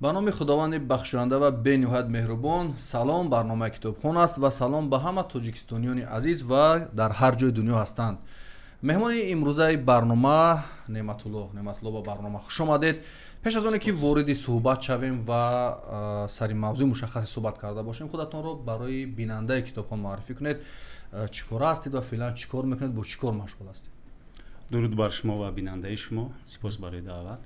Ба номи Худованди бахшоянда ва бениҳоят меҳрубон. Салом, барномаи Китобхон аст ва салом ба ҳама тоҷикистониёни азиз ва дар ҳар ҷои дунё ҳастанд. Меҳмони имрӯзаи барнома Неъматулло. Неъматулло, ба барнома хуш омадед. Пеш аз оне ки вориди суҳбат шавем ва сари мавзӯи мушаххасе суҳбат карда бошем, худатонро барои бинандаи Китобхон муаррифӣ кунед. Чӣ кора ҳастед ва феълан чӣ кор мекунед, бо чӣ кор машғул ҳастед? Дуруд бар шумо ва бинандаи шумо. Сипос барои даъват.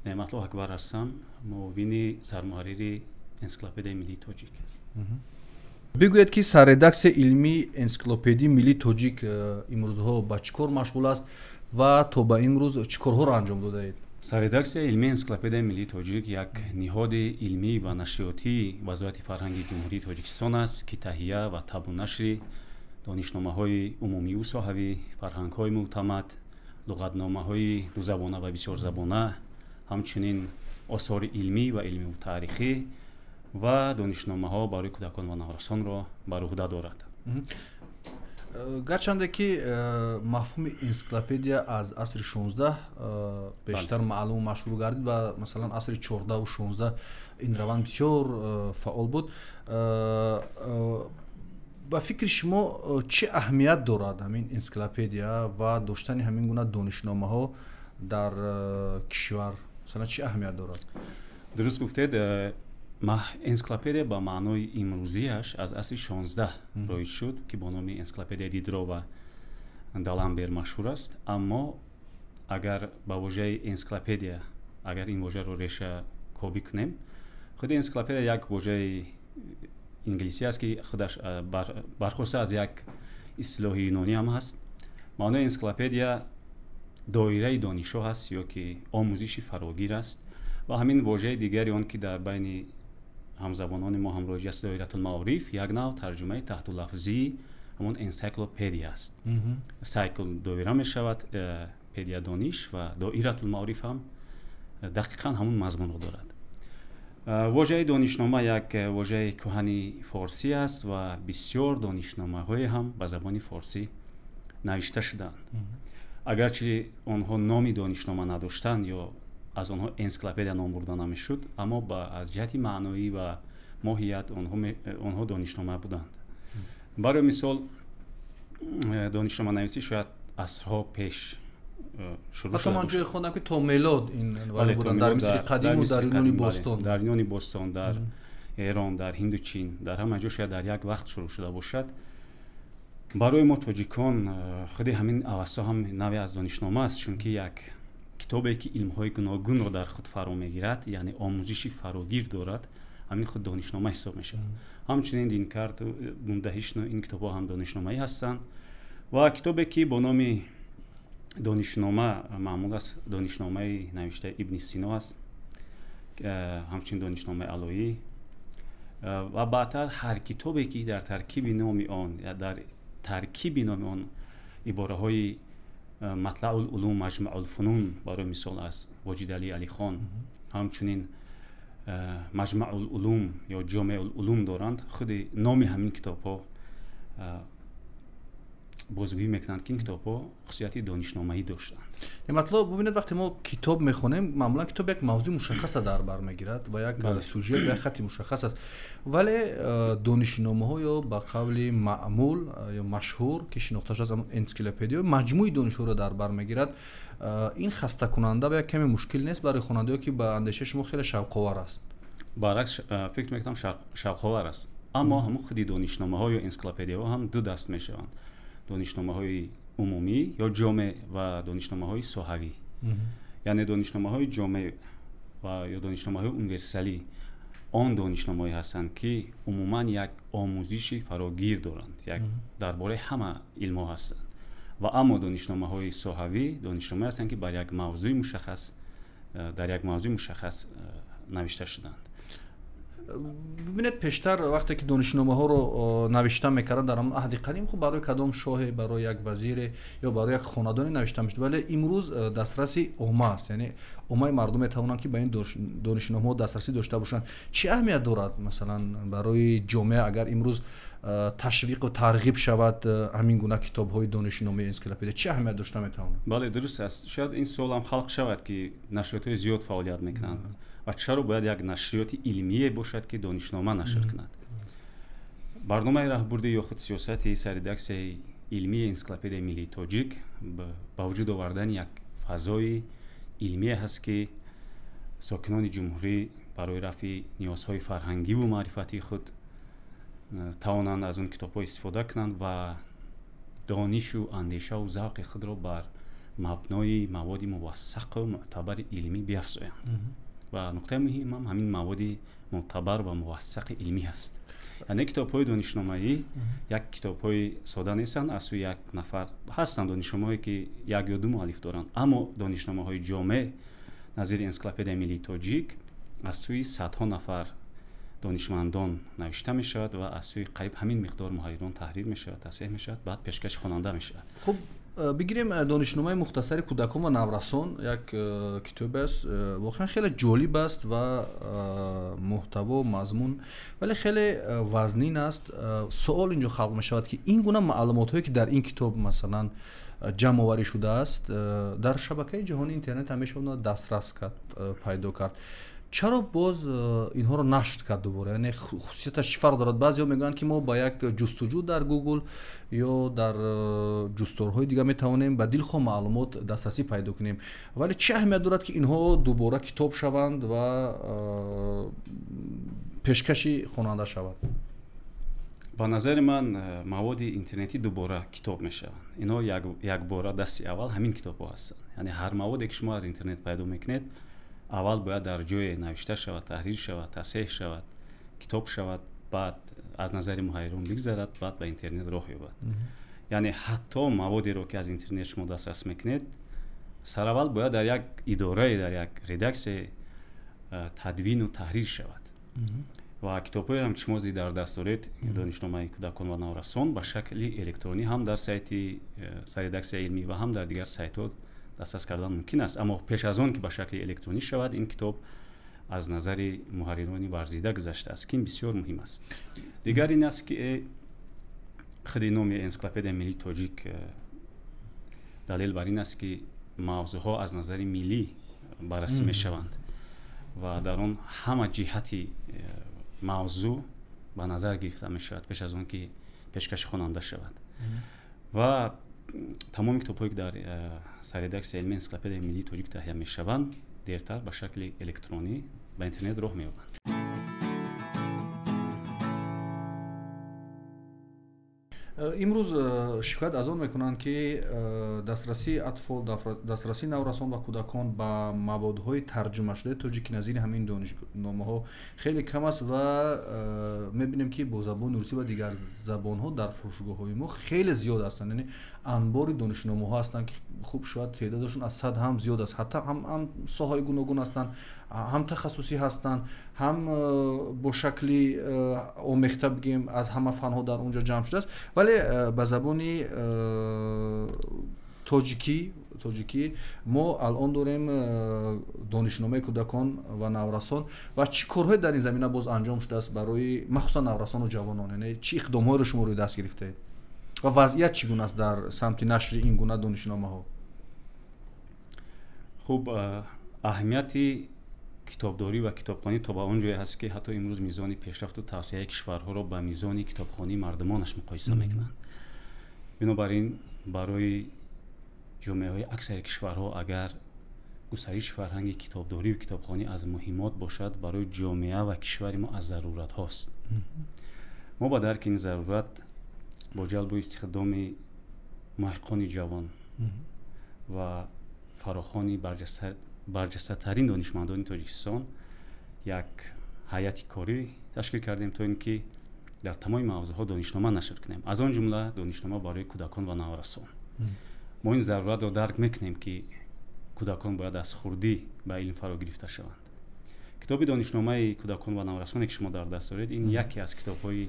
Неъматулло Акбар ҳастам, муовини сармуҳаррири Энсиклопедияи миллии тоҷик. Бигӯед, ки сарредаксияи илмии Энсиклопедияи миллии тоҷик имрӯзҳо ба чӣ кор машғул аст ва то ба имрӯз чӣ корҳоро анҷом додаед? Сарредаксияи илмии Энсиклопедияи миллии тоҷик як ниҳоди илмӣ ва нашриётии Вазорати фарҳанги Ҷумҳурии Тоҷикистон аст, ки таҳия ва табу нашри донишномаҳои умумию соҳавӣ, фарҳангҳои мӯътамад, луғатномаҳои дузабона ва бисёрзабона, ҳамчунин осори илмӣ ва илмию таърихӣ ва донишномаҳо барои кӯдакон ва наврасонро бар уҳда дорад. Гарчанде ки мафҳуми энсиклопедия аз асри 16 бештар маълуму машҳур гардид ва масалан асри 14-у 16 ин раванд бисёр фаъол буд, ба фикри шумо, чӣ аҳамият дорад ҳамин энсиклопедия ва доштани ҳамин гуна донишномаҳо дар кишвар? Масалан, чӣ аҳамият дорад? Дуруст гуфтед. Энсиклопедия ба маънои имрӯзиаш аз асри 16 роиҷ шуд, ки бо номи энсиклопедияи Дидро ва Даламбер машҳур аст. Аммо агар ба вожаи энсиклопедия, агар ин вожаро реша кобӣ кунем, худи энсиклопедия як вожаи инглисӣ аст, ки худаш бархоста аз як истилоҳи юнонӣ ҳам ҳаст. Маънои энсиклопедия доираи донишҳо ҳаст ё ки омӯзиши фарогир аст. Ва ҳамин вожаи дигари он, ки дар байни ҳамзабонони мо ҳам роиҷ аст, доиратулмаориф, як нав тарҷумаи таҳтуллафзии ҳамон энсайклопедия аст. Cycle доира мешавад, педия дониш ва доиратулмаориф ҳам дақиқан ҳамон мазмунро дорад. Вожаи донишнома як вожаи кӯҳани форсӣ аст ва бисёр донишномаҳое ҳам ба забони форсӣ навишта шудаанд. Агарчи онҳо номи донишнома надоштанд ё аз онҳо энсиклопедия ном бурда намешуд, аммо аз ҷиҳати маъноӣ ва моҳият онҳо донишнома буданд. Барои мисол, донишноманависӣ шояд асрҳо пеш шурӯъ. Ҳатто ман ҷое хондам, ки то мелод ин буданд, дар Мисри қадиму дар Юнони бостон. Дар Юнони бостон, дар Эрон, дар Ҳинду Чин, дар ҳама ҷо шояд дар як вақт шурӯъ шуда бошад. Барои мо, тоҷикон, худи ҳамин Авасто ҳам навъе аз донишнома аст, чунки як китобе, ки илмҳои гуногунро дар худ фаро мегирад, яъне омӯзиши фарогир дорад, ҳамин худ донишнома ҳисоб мешавад. Ҳамчунин Динкарту Бундаҳишну ин китобҳо ҳам донишномаӣ ҳастанд. Ва китобе, ки бо номи донишнома маъмул аст, донишномаи навиштаи Ибни Сино аст, ҳамчунин донишномаи Алоӣ. Ва баъдтар ҳар китобе, ки дар таркиби номи он, дар таркиби номи он ибораҳои Матлаул улум, Маҷмаул фунун, барои мисол, аз Воҷидалӣ Алихон, ҳамчунин Маҷмаул улум ё Ҷомеул улум доранд, худи номи ҳамин китобҳо бозгӯӣ мекунанд, ки ин китобҳо хусусияти донишномаӣ доштанд. Неъматулло, бубинед, вақте мо китоб мехонем, маъмулан китоб як мавзӯи мушаххаса дар бар мегирад ва як сюжет ва як хатти мушаххас аст, вале донишномаҳо ё ба қавли маъмул ё машҳур, ки шинохта шудааст, энсиклопедиё маҷмӯи донишҳоро дар бар мегирад. Ин хастакунанда ва як каме мушкил нест барои хонандаё, ки ба андешаи шумо хеле шавқовар аст? Баръакс, фикр мекунам, шавқовар аст. Аммо ҳамон худи донишномаҳо ё энсиклопедияҳо ҳам ду даст мешаванд: донишномаҳои умумӣ ё ҷомеъ ва донишномаҳои соҳавӣ. Яъне донишномаҳои ҷомеъ ва ё донишномаҳои универсалӣ он донишномаҳое ҳастанд, ки умуман як омӯзиши фарогир доранд, як дар бораи ҳама илмҳо ҳастанд. Ва аммо донишномаҳои соҳавӣ донишномае ҳастанд, ки бар як мавзӯи мушаххас, дар як мавзӯи мушаххас навишта шуданд. Бибинед, пештар вақте ки донишномаҳоро навишта мекарданд дар ҳамон аҳди қадим, хуб, барои кадом шоҳе, барои як вазире ё барои як хонадоне навишта мешуд, вале имрӯз дастраси омма аст, яъне оммаи мардум метавонанд, ки ба ин донишномаҳо дастрасӣ дошта бошанд. Чӣ аҳамият дорад, масалан, барои ҷомеа, агар имрӯз ташвиқу тарғиб шавад ҳамин гуна китобҳои донишномаи энсиклопедия? Чӣ аҳамият дошта метавонад? Бале, дуруст аст. Шояд ин суол ҳам халқ шавад, ки нашриётҳои зиёд фаъолият мекунанд ва чаро бояд як нашриёти илмие бошад, ки донишнома нашр кунад? Барномаи раҳбурдӣ ё худ сиёсати сарредаксияи илмии энсиклопедияи миллии тоҷик ба вуҷуд овардани як фазои илмие ҳаст, ки сокинони ҷумҳурӣ барои рафъи ниёзҳои фарҳангиву маърифатии худ тавонанд аз он китобҳо истифода кунанд ва донишу андешаву завқи худро бар мабнои маводи мувассақу мӯътабари илмӣ биафзоянд. Ва нуқтаи муҳим ҳам ҳамин маводи мӯътабар ва мувассақи илмӣ ҳаст. Яъне китобҳои донишномаӣ як китобҳои сода нестанд, аз сӯи як нафар ҳастанд донишномаҳое, ки як ё ду муаллиф доранд, аммо донишномаҳои ҷомеъ назири энсиклопедияи миллии тоҷик аз сӯи садҳо нафар донишмандон навишта мешавад ва аз сӯи қариб ҳамин миқдор муҳаррирон таҳрир мешавад, тасҳеҳ мешавад, баъд пешкаши хонанда мешавад. Хуб, бигирем донишномаи мухтасари кӯдакон ва наврасон, як китоб аст, воқеан хеле ҷолиб аст ва муҳтаво, мазмун, вале хеле вазнин аст. Суол инҷо халқ мешавад, ки ин гуна маълумотҳое, ки дар ин китоб масалан ҷамъоварӣ шудааст, дар шабакаи ҷаҳонии интернет ҳам мешавад дастрас кард, пайдо кард. Чаро боз инҳоро нашр кард дубора? Яъне хусусияташ чӣ фарқ дорад? Баъзеҳо мегӯянд, ки мо ба як ҷустуҷӯ дар Google ё дар ҷустторҳои дигар метавонем ба дилхоҳ маълумот дастрасӣ пайдо кунем, вале чӣ аҳамият дорад, ки инҳо дубора китоб шаванд ва пешкаши хонанда шавад? Ба назари ман, маводи интернетӣ дубора китоб мешаванд. Инҳо якбора дасти аввал ҳамин китобҳо ҳастанд. Яъне ҳар маводе, ки шумо аз интернет пайдо мекунед, аввал бояд дар ҷое навишта шавад, таҳрир шавад, тасҳеҳ шавад, китоб шавад, баъд аз назари муҳаррирон бигзарад, баъд ба интернет роҳ ёбад. Яъне ҳатто маводеро, ки аз интернет шумо дастрас мекунед, сараввал бояд дар як идорае, дар як редаксия тадвину таҳрир шавад. Ва китобҳоеам, ки шумо зид дар даст доред, донишномаи кӯдакон ва наврасон, ба шакли электронӣ ҳам дар сайти сарредаксияи илмӣ ва ҳам дар дигар сайтҳо дастрас кардан мумкин аст. Аммо пеш аз он ки ба шакли электронӣ шавад, ин китоб аз назари муҳаррирони варзида гузаштааст, ки ин бисёр муҳим аст. Дигар ин аст, ки худи номи энсиклопедияи миллии тоҷик далел бар ин аст, ки мавзӯъҳо аз назари миллӣ баррасӣ мешаванд ва дар он ҳама ҷиҳати мавзӯъ ба назар гирифта мешавад пеш аз он ки пешкаши хонанда шавад. Ва тамоми китобҳое, ки дар сарредаксияи илмии энсиклопедияи миллии тоҷик таҳия мешаванд, дертар ба шакли электронӣ ба интернет роҳ меёбанд. Имрӯз шикоят аз он мекунанд, ки дастрасии атфол, дастрасии наврасон ва кӯдакон ба маводҳои тарҷумашудаи тоҷикӣ назири ҳамин донишномаҳо хеле кам аст ва мебинем, ки бо забони русӣ ва дигар забонҳо дар фурӯшгоҳҳои мо хеле зиёд ҳастанд. Яъне анбори донишномаҳо ҳастанд, ки хуб шояд теъдодашон аз 100 ҳам зиёд аст, ҳатто ҳам соҳаҳои гуногун ҳастанд, ҳам тахассусӣ ҳастанд, ҳам бо шакли омехта бигем аз ҳама фанҳо дар он ҷо ҷамъ шудааст, вале ба забони тоҷикӣ мо алон дорем донишномаи кӯдакон ва наврасон. Ва чӣ корҳое дар ин замина боз анҷом шудааст барои махсусан наврасон ва ҷавонон? Яъне чӣ иқдомҳоеро шумо рӯи даст гирифтаед ва вазъият чӣ гуна аст дар самти нашри ин гуна донишномаҳо? Хуб, аҳамияти китобдорӣ ва китобхонӣ то ба он ҷое ҳаст, ки ҳатто имрӯз мизони пешрафту тавсеаи кишварҳоро ба мизони китобхонии мардумонаш муқоиса мекунанд. Бинобар ин, барои ҷомеаҳои аксари кишварҳо агар густариши фарҳанги китобдорӣ ва китобхонӣ аз муҳимот бошад, барои ҷомеа ва кишвари мо аз заруратҳост. Мо ба дарки ин зарурат бо ҷалбу истихдоми муҳаққиқони ҷавон ва фарохони барҷастатарин донишмандони Тоҷикистон як ҳайати корӣ ташкил кардем, то ин ки дар тамоми мавзӯъҳо донишнома нашр кунем, аз он ҷумла донишнома барои кӯдакон ва наврасон. Мо ин заруратро дарк мекунем, ки кӯдакон бояд аз хурдӣ ба илм фаро гирифта шаванд. Китоби донишномаи кӯдакон ва наврасоне, ки шумо дар даст доред, ин яке аз китобҳои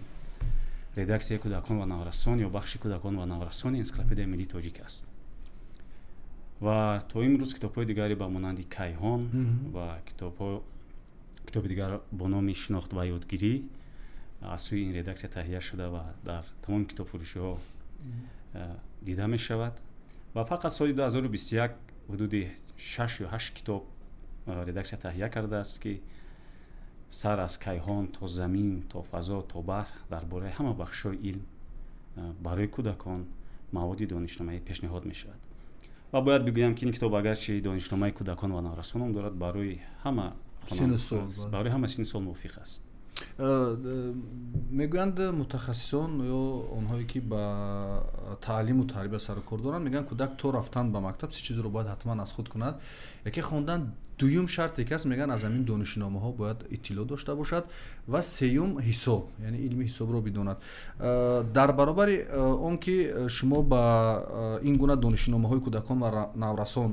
редаксияи кӯдакон ва наврасон ё бахши кӯдакон ва наврасони энсиклопедияи миллии тоҷик аст. Ва то имрӯз китобҳои дигаре ба монанди Кайҳон ва китоби дигар бо номи Шинохт ва ёдгирӣ Аз сӯи ин редаксия таҳия шуда ва дар тамоми китобфурӯшиҳо дида мешавад. Ва фақат соли 2021 ҳудуди 6 ё 8 китоб редаксия таҳия кардааст, ки сар аз кайҳон то замин, то фазо, то баҳр дар бораи ҳама бахшҳои илм барои кӯдакон маводи донишномаӣ пешниҳод мешавад. Ва бояд бигӯям, ки ин китоб агарчи донишномаи кӯдакон ва наврасон ном дорад, барои ҳама барои ҳама синну сол мувофиқ аст. Мегӯянд мутахассисон ё онҳое, ки ба таълиму тарбия сару кор доранд, мегӯянд, кӯдак то рафтан ба мактаб се чизро бояд ҳатман аз худ кунад. Яке хондан, дуюм шарте ки аст, мегӯянд, аз ҳамин донишномаҳо бояд иттилоъ дошта бошад ва сеюм ҳисоб, яъне илми ҳисобро бидонад. Дар баробари он ки шумо ба ин гуна донишномаҳои кӯдакон ва наврасон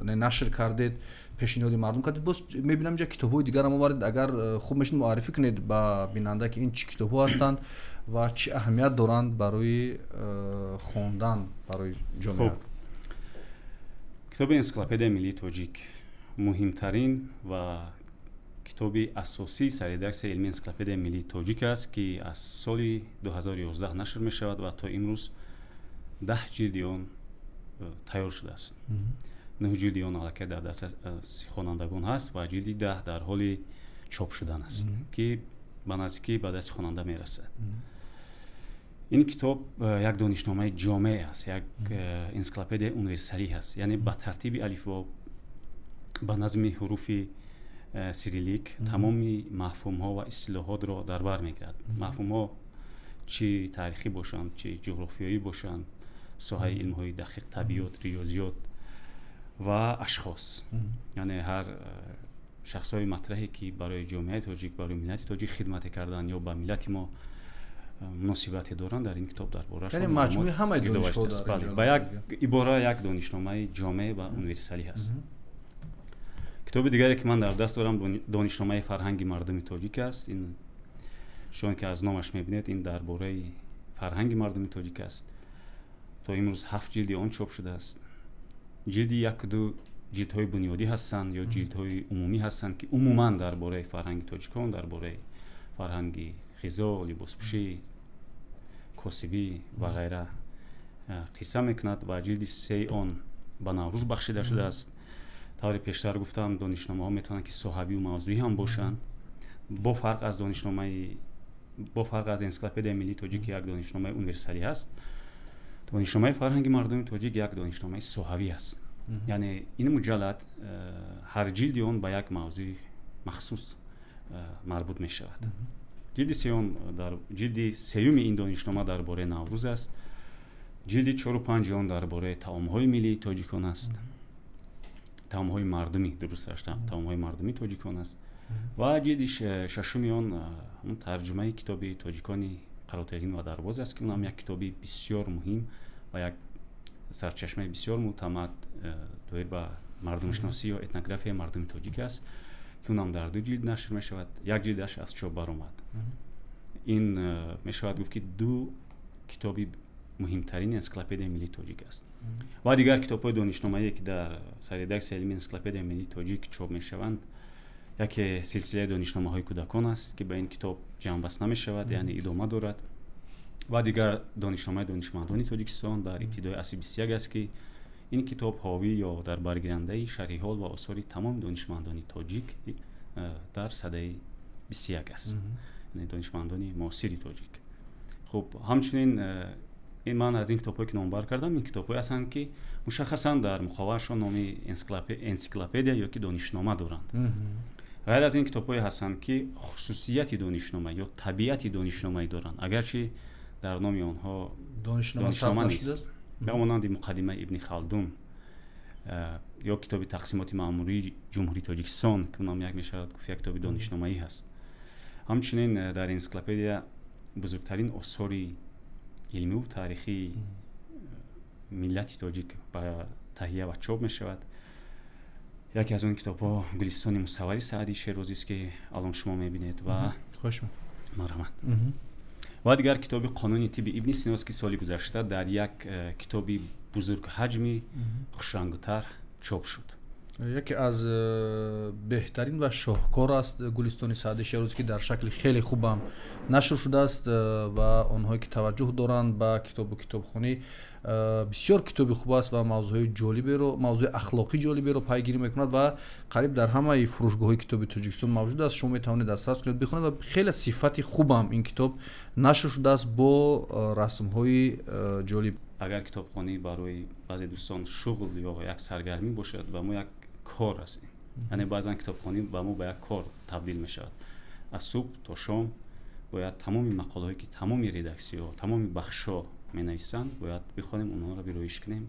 нашр кардед, пешниҳоди мардум кардед, боз мебинам, инҷа китобҳои дигарам овардед. Агар хуб мешуд, муаррифӣ кунед ба бинанда, ки ин чӣ китобҳо ҳастанд ва чӣ аҳамият доранд барои хондан барои ҷомеа. Китоби Энсиклопедияи миллии тоҷик муҳимтарин ва китоби асосии сарредаксияи илмии Энсиклопедияи миллии тоҷик аст, ки аз соли 2011 нашр мешавад ва то имрӯз 10 ҷилди он тайёр шудааст. 9 ҷилди он аллакай дар дастраси хонандагон ҳаст ва ҷилди 10 дар ҳоли чоп шудан аст, ки ба наздикӣ ба дасти хонанда мерасад. Ин китоб як донишномаи ҷомеъ аст, як энсиклопедияи универсалӣ ҳаст, яъне ба тартиби алифбо, ба назми ҳуруфи сирилик тамоми мафҳумҳо ва истилоҳотро дар бар мегирад. Мафҳумҳо чӣ таърихӣ бошанд, чӣ ҷуғрофиёӣ бошанд, соҳаи илмҳои дақиқ, табиёт, риёзиёт ва ашхос, яъне ҳар шахсҳои матраҳе, ки барои ҷомеаи тоҷик, барои миллати тоҷик хидмате карданд ё ба миллати мо муносибате доранд, дар ин китоб дар бораашон маҷмӯи ҳамаи донишҳо. Ба як ибора, як донишномаи ҷомеъ ва универсалӣ ҳаст. Китоби дигаре, ки ман дар даст дорам, донишномаи фарҳанги мардуми тоҷик аст. Ин чун ки аз номаш мебинед, ин дар бораи фарҳанги мардуми тоҷик аст. То имрӯз 7 ҷилди он чоп шудааст. Ҷилди 1-ду ҷилдҳои бунёдӣ ҳастанд ё ҷилдҳои умумӣ ҳастанд, ки умуман дар бораи фарҳанги тоҷикон, дар бораи фарҳанги ғизо, либоспӯшӣ, косибӣ ва ғайра қисса мекунад ва ҷилди 3-и он ба Наврӯз бахшида шудааст. Тавре пештар гуфтам, донишномаҳо метавонанд, ки соҳавию мавзӯӣ ҳам бошанд. Бо фарқ аз Энсиклопедияи миллии тоҷик, ки як донишномаи универсалӣ ҳаст, донишномаи фарҳанги мардуми тоҷик як донишномаи соҳавӣ аст, яъне ин муҷаллад ҳар ҷилди он ба як мавзӯи махсус марбут мешавад. Ҷилди сеюми ин донишнома дар бораи Наврӯз аст. Ҷилди 4-у 5-и он дар бораи таомҳои миллии тоҷикон аст, таомҳои мардумӣ, дурусташ, таомҳои мардумии тоҷикон аст ва ҷилди шашуми он ҳамун тарҷумаи китоби тоҷикони Қаротегин ва Дарвоз аст, ки онам як китоби бисёр муҳим ва як сарчашмаи бисёр мӯътамад доир ба мардумшиносӣ ё этнографияи мардуми тоҷик аст, ки онам дар ду ҷилд нашр мешавад, як ҷилдаш аз чоп баромад. Ин мешавад гуфт, ки ду китоби муҳимтарини Энсиклопедияи миллии тоҷик аст. Ва дигар китобҳои донишномаие, ки дар сарредаксияи илмии Энсиклопедияи миллии тоҷик чоп мешаванд, яке силсилаи донишномаҳои кӯдакон аст, ки ба ин китоб ҷамъбаст намешавад, яъне идома дорад, ва дигар донишномаи донишмандони Тоҷикистон дар ибтидои асри 21 аст, ки ин китоб ҳовӣ ё дар баргирандаи шарҳи ҳол ва осори тамоми донишмандони тоҷик дар садаи 21 аст, яъне донишмандони муосири тоҷик. Хуб, ҳамчунин ин ман аз ин китобҳое, ки номбар кардам, ин китобҳое ҳастанд, ки мушаххасан дар муқоваашон номи энсиклопедия ё ки донишнома доранд. Ғайр аз ин, китобҳое ҳастанд, ки хусусияти донишнома ё табиати донишномаӣ доранд, агарчи дар номи онҳо донишнома нест, ба монанди Муқаддимаи Ибни Халдун ё китоби Тақсимоти маъмурии Ҷумҳурии Тоҷикистон, ки онам як мешавад гуфт, як китоби донишномаӣ ҳаст. Ҳамчунин дар энсиклопедия бузургтарин осори илмиву таърихии миллати тоҷик ба таҳия ва чоп мешавад. Яке аз он китобҳо Гулистони мусаввари Саъдии Шерозист, ки алон шумо мебинед ва марҳамат. Ва дигар китоби Қонуни тибби Ибни Синост, ки соли гузашта дар як китоби бузургҳаҷми хушрангутар чоп шуд. Яке аз беҳтарин ва шоҳкор аст Гулистони Саъдии Шерозӣ, ки дар шакли хеле хубам нашр шудааст ва онҳое ки таваҷҷӯҳ доранд ба китобу китобхонӣ, бисёр китоби хуб аст ва мавзӯъҳои ҷолиберо, мавзӯи ахлоқӣ ҷолиберо пайгирӣ мекунад ва қариб дар ҳамаи фурӯшгоҳҳои китоби Тоҷикистон мавҷуд аст. Шумо метавонед дастрас кунед, бихонед ва хеле сифати хубам ин китоб нашр шудааст бо расмҳои ҷолиб. Агар китобхонӣ барои баъзе дӯстон шуғл ё як саргармӣ бошад, ба мо як кор аст. Яъне баъзан китобхонӣ ба мо ба як кор табдил мешавад. Аз субҳ то шом бояд тамоми мақолаҳое ки тамоми редаксияҳо, тамоми бахшҳо менависанд, бояд бихонем, онҳоро вироиш кунем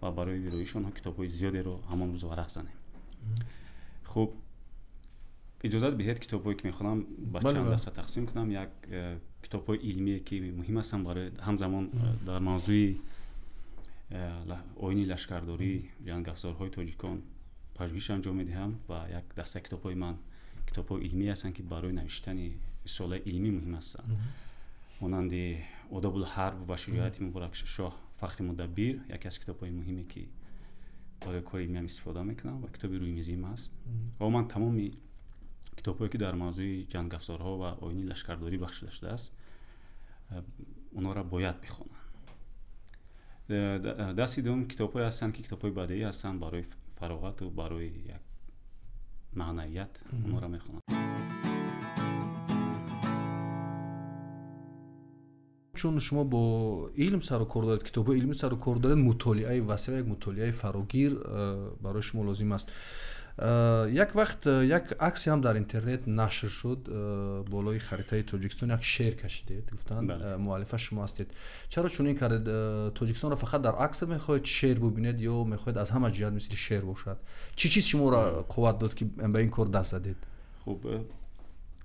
ва барои вироиши онҳо китобҳои зиёдеро ҳамон рӯз варақ занем. Хуб, иҷозат биҳед китобҳое ки мехонам ба чанд даста тақсим кунам. Як китобҳои илмие ки муҳим ҳастанд барои ҳамзамон дар мавзӯи оини лашкардорӣ, ҷангафзорҳои тоҷикон пажӯҳиш анҷом медиҳам ва як даста китобҳои ман китобҳои илмӣ ҳастанд ки барои навиштани рисолаи илмӣ муҳим ҳастанд, монанди Одобулҳарб ва шуҷоати Муборакшоҳ Фахри Мудаббир, яке аз китобҳои муҳиме ки барои кори илмиам истифода мекунам ва китоби рӯймизим аст. Ва ман тамоми китобҳое ки дар мавзӯи ҷангафзорҳо ва оини лашкардорӣ бахшида шудааст, онҳоро бояд бихонам. Дасти дуюм китобҳое ҳастанд ки китобҳои бадеӣ ҳастанд барои фароғату барои як маънавият, онҳоро мехонам. Чун шумо бо илм сару кор доред, китобҳои илмӣ сару кор доред, мутолиаи васеъ, як мутолиаи фарогир барои шумо лозим аст. Як вақт як аксе ҳам дар интернет нашр шуд, болои харитаи Тоҷикистон як шер кашидед, гуфтанд муаллифа шумо ҳастед. Чаро чунин кардед? Тоҷикистонро фақат дар акс мехоҳед шер бубинед ё мехоҳед аз ҳама ҷиҳат мисли шер бошад? Чӣ чиз шуморо қувват дод ки ба ин кор даст задед? Хуб,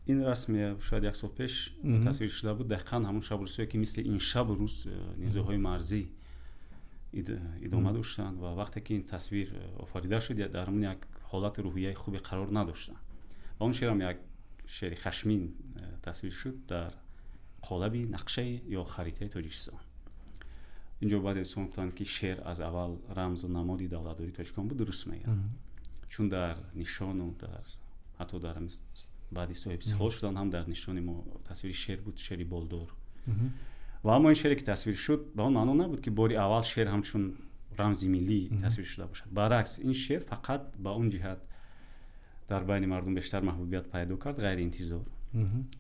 ин расм шояд як сол пеш тасвир шуда буд. Дақиқан ҳамон шабу рӯзҳое ки мисли ин шабу рӯз низоъҳои марзӣ идома доштанд ва вақте ки ин тасвир офарида шуд, дар ҳамон як ҳолати рӯҳияи хубе қарор надоштанд. Ва он шерам як шери хашмин тасвир шуд дар қолаби нақшаи ё харитаи Тоҷикистон. Инҷо баъзе дӯстон гуфтанд ки шер аз аввал рамзу намоди давлатдории тоҷикон буд. Дуруст мегӯянд, чун дар нишону дар ҳатто дар баъди соҳиби истиқлол шудан ҳам дар нишони мо тасвири шер буд, шери болдор. Ва аммо ин шере ки тасвир шуд ба он маъно набуд ки бори аввал шер ҳамчун рамзи миллӣ тасвир шуда бошад. Баръакс, ин шер фақат ба он ҷиҳат дар байни мардум бештар маҳбубият пайдо кард, ғайриинтизор,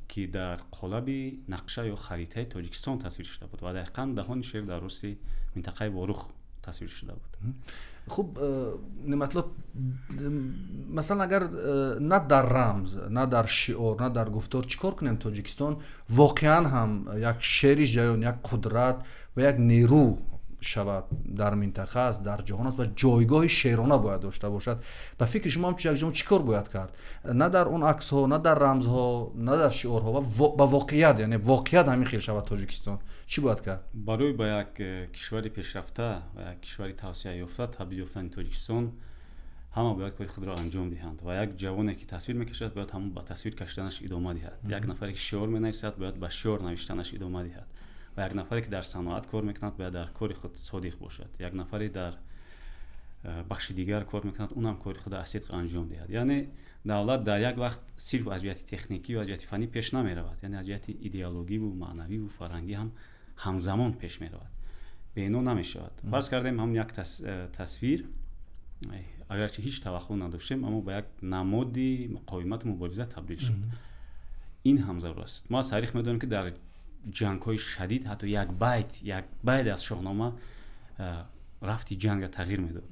ки дар қолаби нақша ё харитаи Тоҷикистон тасвир шуда буд ва дақиқан даҳони шер дар рӯси минтақаи Ворух тасвир шуда буд. Хуб, Неъматулло, масалан агар на дар рамз, на дар шиор, на дар гуфтор, чӣ кор кунем Тоҷикистон воқеан ҳам як шери ҷаён, як қудрат ва як нерӯ шавад дар минтақа аст, дар ҷаҳон аст ва ҷойгоҳи шерона бояд дошта бошад. Ба фикри шумо ҳамчун як ҷаҳон чӣ кор бояд кард? На дар он аксҳо, на дар рамзҳо, на дар шиорҳо ва ба воқеият, яъне воқеият ҳамин хел шавад Тоҷикистон. Чӣ бояд кард? Барои ба як кишвари пешрафта ва як кишвари тавсеаёфта табдил ёфтани Тоҷикистон ҳама бояд кори худро анҷом диҳанд ва як ҷавоне ки тасвир мекашад бояд ҳамон ба тасвир кашиданаш идома диҳад. Як нафаре ки шиор менависад бояд ба шиор навиштанаш идома диҳад. Ва як нафаре ки дар саноат кор мекунад бояд дар кори худ содиқ бошад. Як нафаре дар бахши дигар кор мекунад, унам кори худро аз сидқ анҷом диҳад. Яъне давлат дар як вақт сирф аз ҷиҳати техникӣ ва аз ҷиҳати фаннӣ пеш намеравад, яъне аз ҷиҳати идеологиву маънавиву фарҳангӣ ҳам ҳамзамон пеш меравад, бено намешавад. Фарз кардем ҳамон як тасвир, агарчи ҳеҷ таваққӯъ надоштем, аммо ба як намоди муқовимату мубориза табдил шуд. Ин ҳам зарур аст. Мо аз таърих медонем ки дар ҷангҳои шадид ҳатто як байт аз Шоҳнома рафти ҷангро тағйир медод.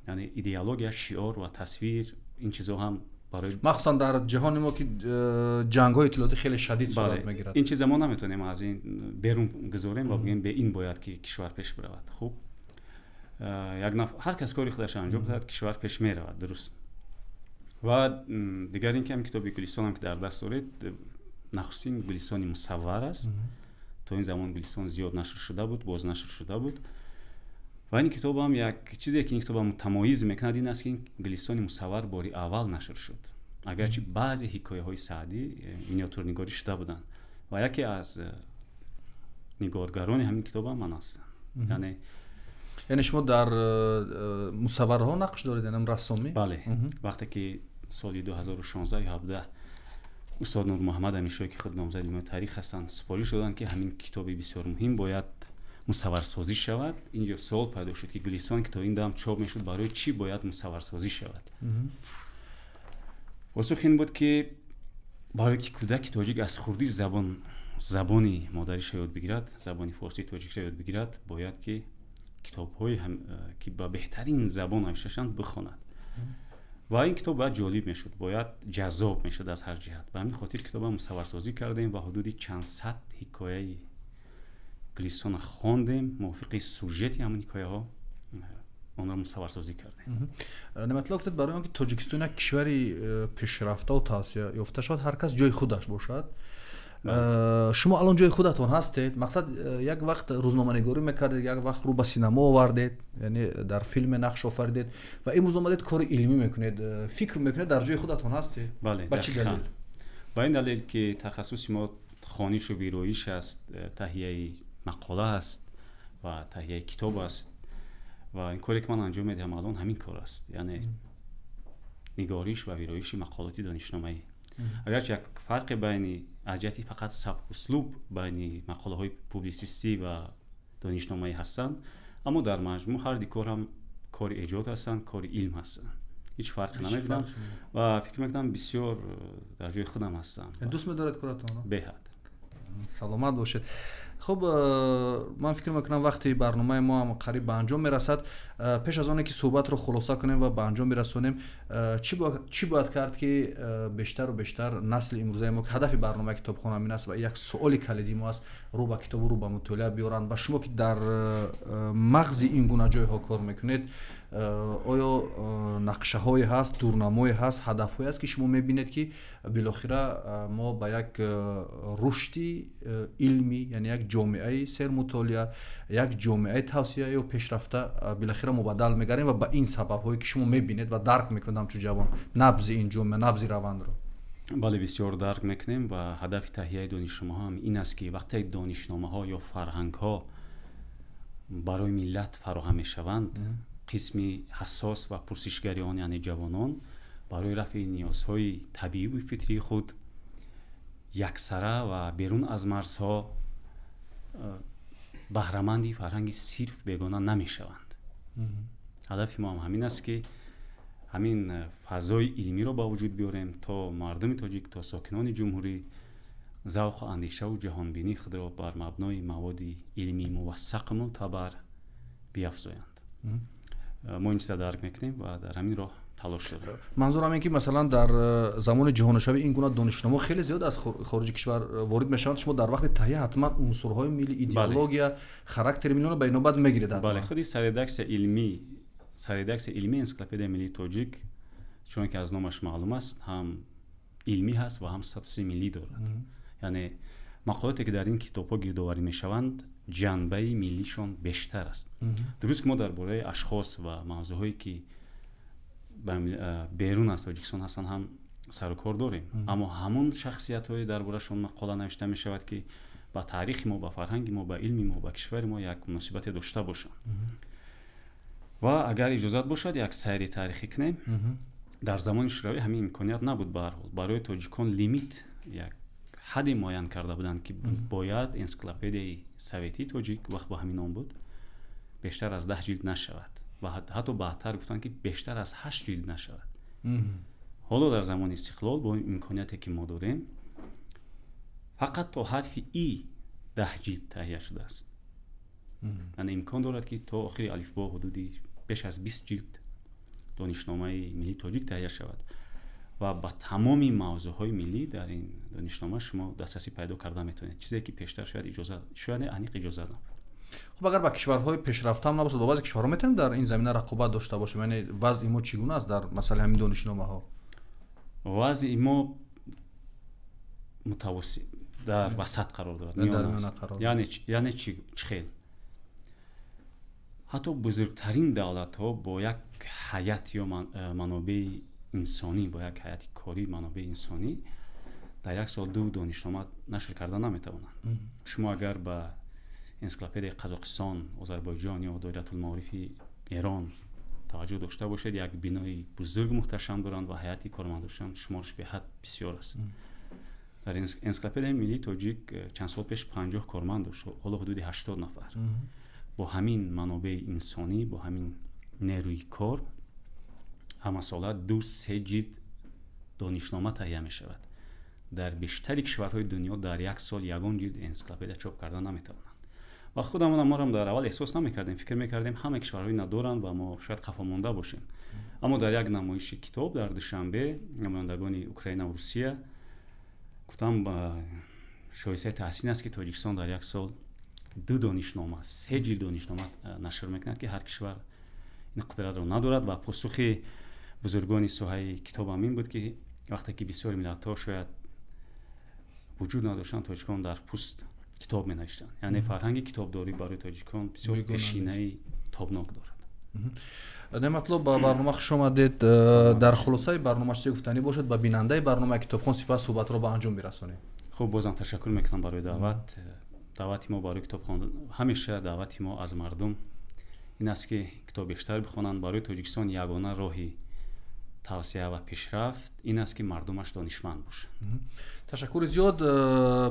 Яъне идеология, шиор ва тасвир, ин чизҳо ҳам барои махсусан дар ҷаҳони мо ки ҷангҳои иттилоотӣ хеле шадид сурат мегирад. Ин чиза мо наметавонем аз ин берун гузорем ва бигӯем бе ин бояд ки кишвар пеш биравад. Хуб, ҳар кас кори худашро анҷом диҳад, кишвар пеш меравад, дуруст. Ва дигар ин ки ҳам китоби Гулистонам ки дар даст доред, нахустин Гулистони мусаввар аст. То ин замон Гулистон зиёд нашр шуда буд, боз нашр шуда буд. Ва ин китобам як чизе ки ин китобам мутамоиз мекунад ин аст ки Гулистони мусаввар бори аввал нашр шуд. Агарчи баъзе ҳикояҳои Саъдӣ миниатюрнигорӣ шуда буданд ва яке аз нигоргарони ҳамин китобам ман ҳастам. Яъне Яъне шумо дар мусавварҳо нақш доред, яъне рассомӣ? Бале, вақте ки соли 2016-17 устод Нурмуҳаммад Амиршоҳ, ки худ номзади илми таърих ҳастанд, супориш доданд, ки ҳамин китоби бисёр муҳим бояд мусавварсозӣ шавад. Инҷо суол пайдо шуд, ки Гулистон, ки то ин дам чоп мешуд, барои чӣ бояд мусавварсозӣ шавад? Посух ин буд, ки барои ки кӯдаки тоҷик аз хурдӣ забони модариша ёд бигирад, забони форсии тоҷикро ёд бигирад, бояд ки китобҳое ки ба беҳтарин забон навишта шаванд, бихонад. Ва ин китоб бояд ҷолиб мешуд, бояд ҷаззоб мешуд аз ҳар ҷиҳат. Ба ҳамин хотир китоба мусавварсозӣ кардем ва ҳудуди чанд сад ҳикояи Гулистонро хондем, мувофиқи сюжети ҳамин ҳикояҳо онро мусавварсозӣ кардем. Неъматулло, гуфтед, барои он ки Тоҷикистон як кишвари пешрафтаву тавсеа ёфта шавад, ҳар кас ҷои худаш бошад. Шумо алон ҷои худатон ҳастед? Мақсад, як вақт рӯзноманигорӣ мекардед, як вақт рӯ ба синамо овардед, яъне дар филме нақш офаридед ва имрӯз омадед, кори илмӣ мекунед. Фикр мекунед, дар ҷои худатон ҳастед? Бале. Ба чӣ далел? Ба ин далел, ки тахассуси мо хонишу вироиш аст, таҳияи мақола аст ва таҳияи китоб аст. Ва ин коре, ки ман анҷом медиҳам алон, ҳамин кор аст, яъне нигориш ва вироиши мақолоти донишномаӣ. Агарчи як фарқе байни, аз ҷиҳати фақат сабк, услуб, байни мақолаҳои публитсистӣ ва донишномаӣ ҳастанд, аммо дар маҷмӯъ ҳар ди кор ҳам кори эҷод ҳастанд, кори илм ҳастанд, ҳеҷ фарқе намебинам ва фикр мекунам, бисёр дар ҷои худам ҳастам. Дӯст медоред коратонро? Беҳад. Саломат бошед. Хуб, ман фикр мекунам, вақти барномаи мо ҳам қариб ба анҷом мерасад. Пеш аз оне ки суҳбатро хулоса кунем ва ба анҷом бирасонем, чӣ бояд кард, ки бештару бештар насли имрӯзаи мо, ки ҳадафи барномаи Китобхона ҳамин аст ва як суоли калидии мо аст, рӯ ба китобу рӯ ба мутолиа биёранд? Ва шумо, ки дар мағзи ин гуна ҷойҳо кор мекунед, оё нақшаҳое ҳаст, дурнамое ҳаст, ҳадафҳое аст, ки шумо мебинед, ки билохира мо ба як рушди илмӣ, яъне як ҷомеаи сермутолиа, як ҷомеаи тавсеа ё пешрафта билохира мубаддал мегардем? Ва ба ин сабабҳое, ки шумо мебинед ва дарк мекунед ҳамчун ҷавон набзи ин ҷомеа, набзи равандро? Бале, бисёр дарк мекунем ва ҳадафи таҳияи донишномаҳо ҳам ин аст, ки вақте донишномаҳо ё фарҳангҳо барои миллат фароҳам мешаванд, қисми ҳассос ва пурсишгари он, яъне ҷавонон, барои рафъи ниёзҳои табииву фитрии худ яксара ва берун аз марзҳо баҳраманди фарҳанги сирф бегона намешаванд. Ҳадафи мо ҳам ҳамин аст, ки ҳамин фазои илмиро ба вуҷуд биёрем, то мардуми тоҷик, то сокинони ҷумҳурӣ завқу андешаву ҷаҳонбинии худро бар мабнои маводи илмии мувассақу мӯътабар биафзоянд. Мо ин чиза дарк мекунем ва дар ҳамин роҳ талош дорем. Манзурам ин ки, масалан, дар замони ҷаҳонишавӣ ин гуна донишномаҳо хеле зиёд аз хориҷи кишвар ворид мешаванд. Шумо дар вақти таҳия ҳатман унсурҳои милли, идеология, характери миллиро ба инобат мегиред? Бале, худи сарредаксияи илмии Энсиклопедияи миллии тоҷик, чуноне ки аз номаш маълум аст, ҳам илмӣ ҳаст ва ҳам статуси миллӣ дорад. Яъне мақолоте, ки дар ин китобҳо гирдоварӣ мешаванд, ҷанбаи миллишон бештар аст. Дуруст ки мо дар бораи ашхос ва мавзӯъҳое, ки берун аз Тоҷикистон ҳастанд, ҳам сарукор дорем, аммо ҳамон шахсиятҳое дар борашон мақола навишта мешавад, ки ба таърихи мо, ба фарҳанги мо, ба илми мо, ба кишвари мо як муносибате дошта бошанд. Ва агар иҷозат бошад, як сайри таърихӣ кунем. Дар замони Шӯравӣ ҳамин имконият набуд. Ба ҳар ҳол, барои тоҷикон лимит, як ҳадде муайян карда буданд, ки бояд Энсиклопедияи советии тоҷик, вақт бо ҳамин ном буд, бештар аз 10 ҷилд нашавад ва ҳатто баъдтар гуфтанд, ки бештар аз ҳашт ҷилд нашавад. Ҳоло, дар замони истиқлол, бо имконияте, ки мо дорем, фақат то ҳарфи и 10 ҷилд таҳия шудааст. Яъне имкон дорад, ки то охири алифбо ҳудуди беш аз 20 ҷилд Донишномаи миллии тоҷик таҳия шавад ва ба тамоми мавзӯъҳои миллӣ дар ин донишнома шумо дастрасӣ пайдо карда метавонед, чизе ки пештар шояд иҷозат, шояд аниқ иҷозат набуд. Хуб, агар ба кишварҳои пешрафта ҳам набошад, бо баъзе кишварҳо метавонем дар ин замина рақобат дошта бошем? Яъне вазъи мо чӣ гуна аст дар масъалаи ҳамин донишномаҳо? Вазъи мо мутавассит, дар васат қарор дорад. Яъне чӣ хел? Ҳатто бузургтарин давлатҳо бо як ҳайат ё манобеи инсонӣ, бо як ҳайати корӣ, манобеи инсонӣ дар як сол ду донишнома нашр карда наметавонанд. Шумо агар ба Энсиклопедияи Қазоқистон, Озарбойҷон ё Доиратулмаорифи Эрон таваҷҷӯҳ дошта бошед, як бинои бузург мухташам доранд ва ҳайати кормандошон шумораш беҳад бисёр аст. Дар Энсиклопедияи миллии тоҷик чанд сол пеш 50 корманд дошт, ҳоло ҳудуди 80 нафар. Бо ҳамин манобеи инсонӣ, бо ҳамин нерӯи кор ҳамасола 2-3 ҷилд донишнома таҳия мешавад. Дар бештари кишварҳои дунё дар як сол ягон ҷилд энсиклопедия чоп карда наметавонанд. Ва худамонам морам дар аввал эҳсос намекардем, фикр мекардем ҳама кишварҳои надоранд ва мо шояд қафомонда бошем. Аммо дар як намоиши китоб дар Душанбе намояндагони Украина ва Русия гуфтам, шоистаи таҳсин аст, ки Тоҷикистон дар як сол 2 донишнома, 3 ҷилд донишнома нашр мекунад, ки ҳар кишвар ин қудратро надорад. Ва посухи бузургони соҳаи китобам ин буд, ки вақте ки бисёри миллатҳо шояд вуҷуд надоштанд, тоҷикон дар пӯст китоб менавиштанд. Яъне фарҳанги китобдорӣ барои тоҷикон бисёр пешинаи тобнок дорад. Неъматулло, ба барнома хуш омадед. Дар хулосаи барнома чизе гуфтанӣ бошад ба бинандаи барномаи Китобхон, сипас суҳбатро ба анҷом бирасонем. Хуб, бозам ташаккур мекунам барои даъват. Даъвати мо барои китобхон, ҳамеша даъвати мо аз мардум ин аст, ки китоб бештар бихонанд. Барои Тоҷикистон ягона роҳи тавсеа ва пешрафт ин аст, ки мардумаш донишманд бошанд. Ташаккури зиёд.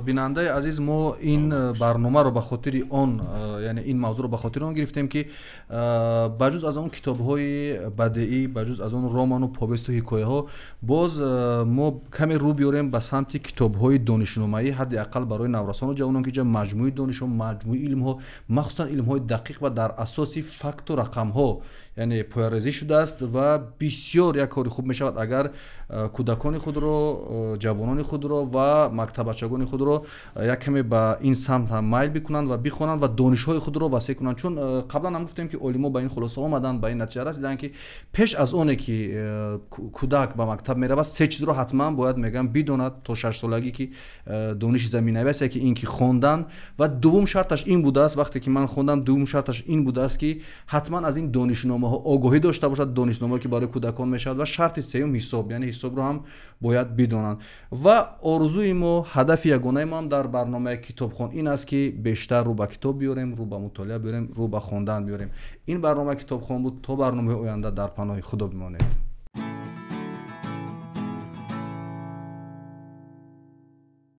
Бинандаи азиз, мо ин барномаро ба хотири он, яъне ин мавзӯъро ба хотири он гирифтем, ки ба ҷуз аз он китобҳои бадеӣ, ба ҷуз аз он роману повесту ҳикояҳо, боз мо каме рӯ биёрем ба самти китобҳои донишномаӣ, ҳадди ақал барои наврасону ҷавонон, ки ҷа маҷмӯи донишҳо, маҷмӯи илмҳо, махсусан илмҳои дақиқ ва дар асоси факту рақамҳо, яъне поярезӣ шудааст. Ва бисёр як кори хуб мешавад, агар кӯдакони худро, ҷавонони худро ва мактаббачагони худро як каме ба ин самт ҳам майл бикунанд ва бихонанд ва донишҳои худро васеъ кунанд. Чун қаблан ҳам гуфтем, ки олимо ба ин хулоса омаданд, ба ин натиҷа расиданд, ки пеш аз оне ки кӯдак ба мактаб меравад, се чизро ҳатман бояд, мегӯям, бидонад то 6-солагӣ, ки дониши заминавӣ аст. Яке ин ки хондан, ва дуввум шарташ ин будааст, вақте ки ман хондам, дуввум шарташ ин будааст, ки ҳатман аз ин донишномаҳо огоҳӣ дошта бошад, донишномаҳое ки барои кӯдакон мешавад, ва шарти сеюм ҳисоб, яъне ҳисобро ҳам бояд бидонанд. Ва орзуи мо, ҳадафи ягонаи мо ҳам дар барномаи Китобхон ин аст, ки бештар рӯ ба китоб биёрем, рӯ ба мутолиа биёрем, рӯ ба хондан биёрем. Ин барномаи Китобхон буд. То барномаи оянда дар паноҳи Худо бимонед.